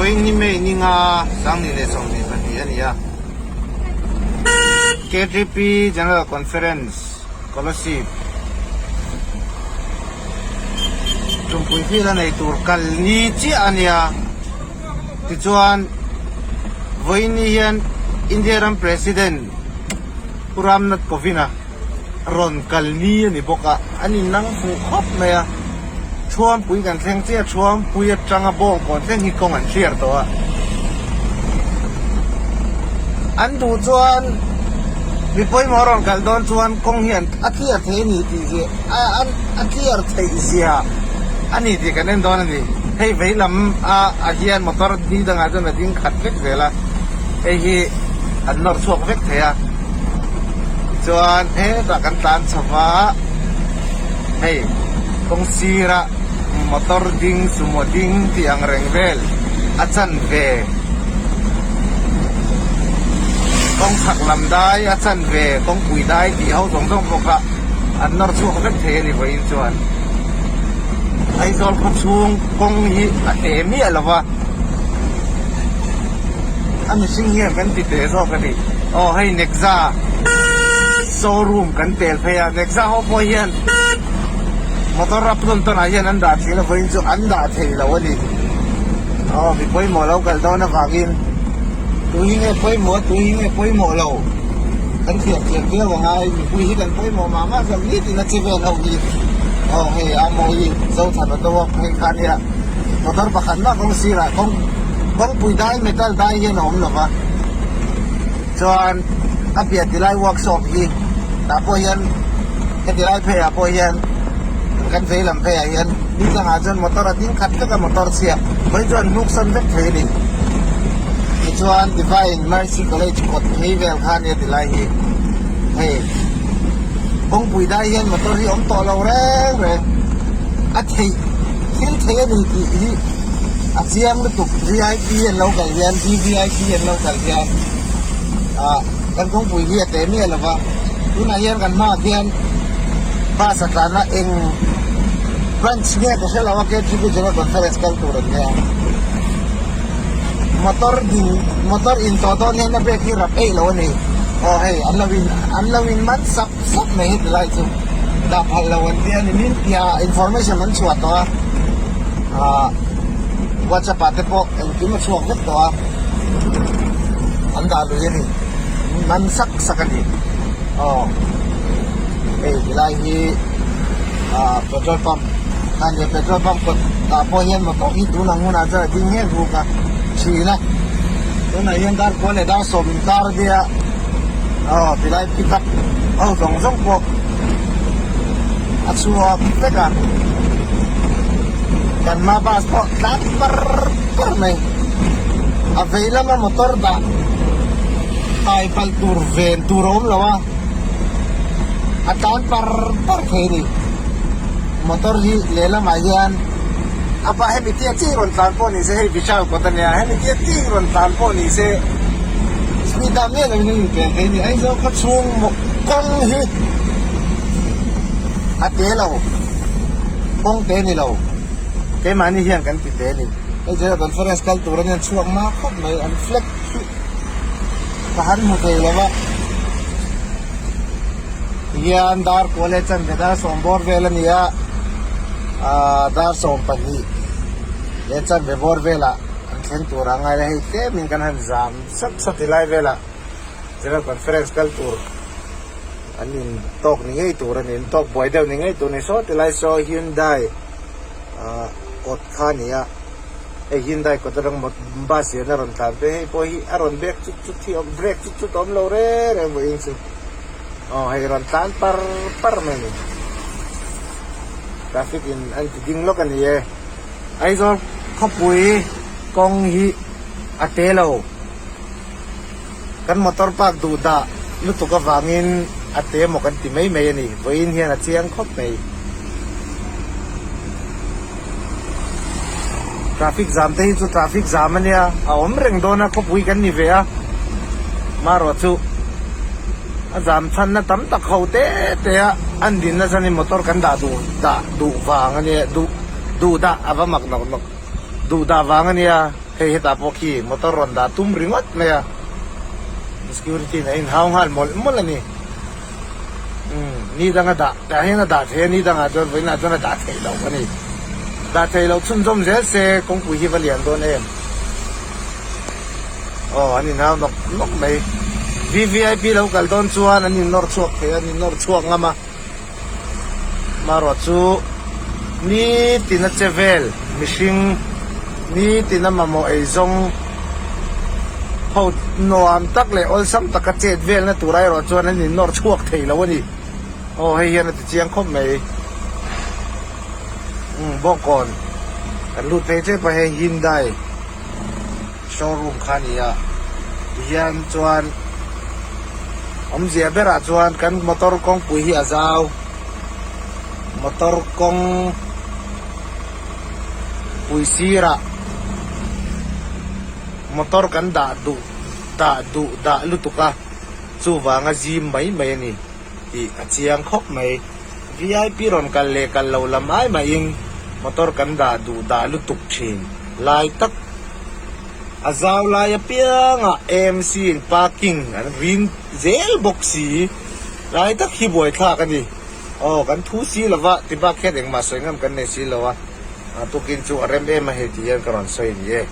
Vawiin ni May ni nga Sangni leh 22 a ni a. KTP General Conference Kolasib Tumpui field a nei tur kal ni chiah a nia. Tichuan vawiin ni hian India ram President Pu Ramnath Kovind a rawn kal ni a ni bawk a, an innang fuh khawp mai a, Thuampui kan thleng chiah a, Thuampui atanga Bawngkawn thleng hi kawng an hriar tawh a, an duh chuan mi pawimawh rawn kal dawn chuan kawng hi a clear thei a ni tih hi a clear theih zia a ni tih kan en dawn a ni, hei vei lam ah hian motor ni dangah chuan a ding khat vek zel a, hei hi an nawr chhuak vek thei a. Tichuan hetah kan tlan chho va, hei kawng sira motor ding sumo ding tih ang reng vel a chanve kawng chhak lam dai a chanve kawngpui dai tih ho zawng zawng pawh kha an nawr chhuak vek thei a ni vawiin chuan Aizawl khaw chhung kawng hi a te miah lo va. A mihring hian kan ti teh zawk a ni. Aw hei Nexa showroom kan tel phei a, Nexa ho pawh hian motor a tawn tawn ah hian an dah thin a vawiin chu an dah thei lo a ni. Aw mi pawimawh lo kal dawn avangin tu hi nge pawimawh a tu hi nge pawimawh lo kan thiam thiam viau ang a, hei mipui hi kan pawimawh mah mah zawk nitin a che vel ho hi. Aw hei a mawi Zothana te work phei kha nia. Motor pakhat mah kawng sirah kawng kawngpui dai metal dai hian a awm lo va, chuan a piah ti lai workshop hi tah pawh hian heti lai phei ah pawh hian kan vei lam phei ah hian ni tlangah chuan motor a ding khat vek a motor chhia vawi chuan hnuk sawn vek thei a ni tichuan Divine Mercy College kawt phei vel kha ania ti lai hi hei kawngpui dai hian motor hi awm tawh lo reng reng a theih. Thil thei a ni tih hi a chiang lutuk vip an lo kal hian vvip an lo kal hian ah kan kawngpui hi a te miah lo va tunah hian kan hmaah khian bus a tlan a eng branch nge ka hre lo a KTP General Conference kal tur an nia motor ding motor in tawh dawn hian a brake hi rap eih lo a ni aw hei an lo in an lo in man sak. Sap mai heti lai chu dah phal lo an tia ni min tia information an chhuah tawh a ah whatsapp ah te pawh engkim a chhuak vek tawh a an dah lui a ni man sak sak a ni aw hei tilai hi ah petrol pump a ni a petrol pump kawt ah pawh hian motor hi tun ang hunah chuan a ding ngek ruk a thin a tunah hian dar kua leh dar sawm inkar a nia. Aw tilai pick up ho zawng zawng pawh a chhuak vek a kan hma bus pawh tlan par par mai a vei lama motor dah kai palh tur ven tur a awm lo a a tlan par par thei a ni motor hi lehlamah hian a pah hemi tia chi rawn tlan pawh ni se hei Vishal kawt a nia hemi tia chi rawn tlan pawh ni se. Speed dan miah lovin an inpel thei a ni. Aizawl khaw chhung kawng hi a te lo, kawng te ni lo. Keimahni hian kan ti te a ni. Hei General Conference kal tur anian chhuak hma khawp mai, an flag hi ka han hmu thei lo va. Tihian dar kual leh chanve dar 90 vel a ni a, aaa dar 12 leh chanve bawr velah an thleng tur a ngai a, hei tlemin kan han zam. Sat sat ti lai velah General Conference kal tur an in tawk ni ngei tur a ni, an tawk buai deuh ni ngei tur a ni. Saw ti lai saw Hyundai ah kawt kha a ni a, hei Hyundai kawt atang bus hian a rawn tlan phei hei pawh hi a rawn brake chut chut hi a awm brake chut chut a awm lo reng reng vawiin chu aw hei rawn tlan par par mai a ni. Traffic in an ti ding lawk a ni e. Aizawl khawpui kawng hi. A te lo. Kan motor park duh dah lutuk avangin a te maw kan ti mai mai a ni. Vawiin hian a chiang khawp mai. Traffic jam te hi chu traffic jam a nia, a awm reng dawn a, khawpui kan ni ve a. Marawh chu a jam chhanna tam tak ho te te a an dinna chuan motor kan dah duh dah duh vang a nia, duh duh dah a va mak nawk nawk. Duh dah vang a nia. Hei hetah pawh khi motor rawn dah tum ringawt mai a, security in a inhau nghal mawlh mawlh a ni. Umm ni danga dah tah hian a dah thei a, ni dangah chuan vawiinah chuan a dah theih loh a ni. Dah theih loh chhunzawm zel se kawngpui hi va lian dawn em. Aw an inhau nawk nawk mai. VVIP lo kal dawn chuan an innawr chhuak thei a, an innawr chhuak ngam a. Marawh chu nitin a che vel mihring nitin a mamawh eizawng ho nuam tak leh awlsam taka chet velna tur erawh chuan an innawr chhuak thei lo a ni. Aw hei hian a ti chiang khawp mai. Umm bawngkawn kan lut phei tep a hei Hyundai showroom kha a ni a tihian chuan awmzia berah chuan kan motor kawngpui hi a zau motor kawng pui sirah motor kan dah duh dah duh dah lutuk a chuvanga zim mai mai a ni tih a chiang khawp mai. Vip rawn kal leh kal lo lam ai mahin motor kan dah duh dah lutuk thin lai tak a zau lai apiangah AMC in parking an rin zel bawk si lai tak hi buaithlak a ni. Aw kan thu si lova ti bak hian engmah sawi ngam kan nei si lo a, tukin chu a rem em a hei tih hian ka rawn sawi a ni e.